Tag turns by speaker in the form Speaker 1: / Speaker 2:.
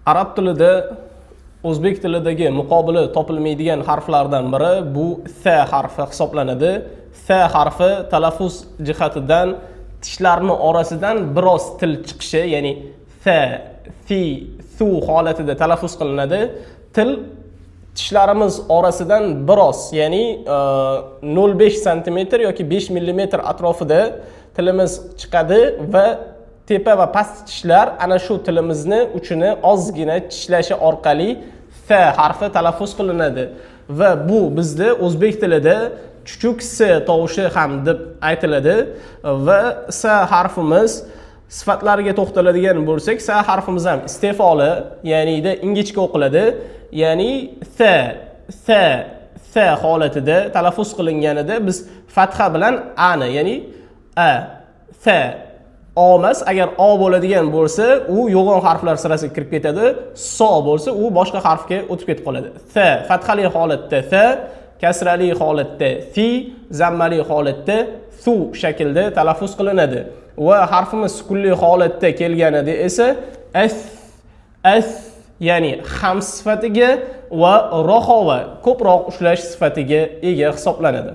Speaker 1: Arab tilida o'zbek tilidagi muqobili topilmaydigan harflardan biri bu s harfi hisoblanadi. S harfi talaffuz jihatidan tishlarni orasidan biroz til chiqishi, ya'ni s, si, su holatida talaffuz qilinadi. Til tishlarimiz orasidan biroz, ya'ni 0,5 santimetr yoki 5 millimetr atrofida tilimiz chiqadi va tepa va past tishlar ana shu tilimizni uchini ozgina tishlashi orqali s harfi talaffuz qilinadi va bu bizda o'zbek tilida chuchuk s tovushi ham deb aytiladi. Va s harfimiz sifatlariga to'xtaladigan bo'lsak, s harfimiz ham istefoli, ya'ni ingichka o'qiladi, ya'ni s, s, s holatida talaffuz qilinganida biz fatha bilan ani, ya'ni a, s, o emas. Agar o bo'ladigan bo'lsa, u yo'g'on harflar sirasiga kirib ketadi, so bo'lsa, u boshqa harfga o'tib ketib qoladi. S fathali holatda s, kasrali holatda si, zammali holatda su shaklda talaffuz qilinadi. Va harfimiz sukunli holatda kelganida esa s, s, ya'ni ham sifatiga va rohova, ko'proq ushlash sifatiga ega hisoblanadi.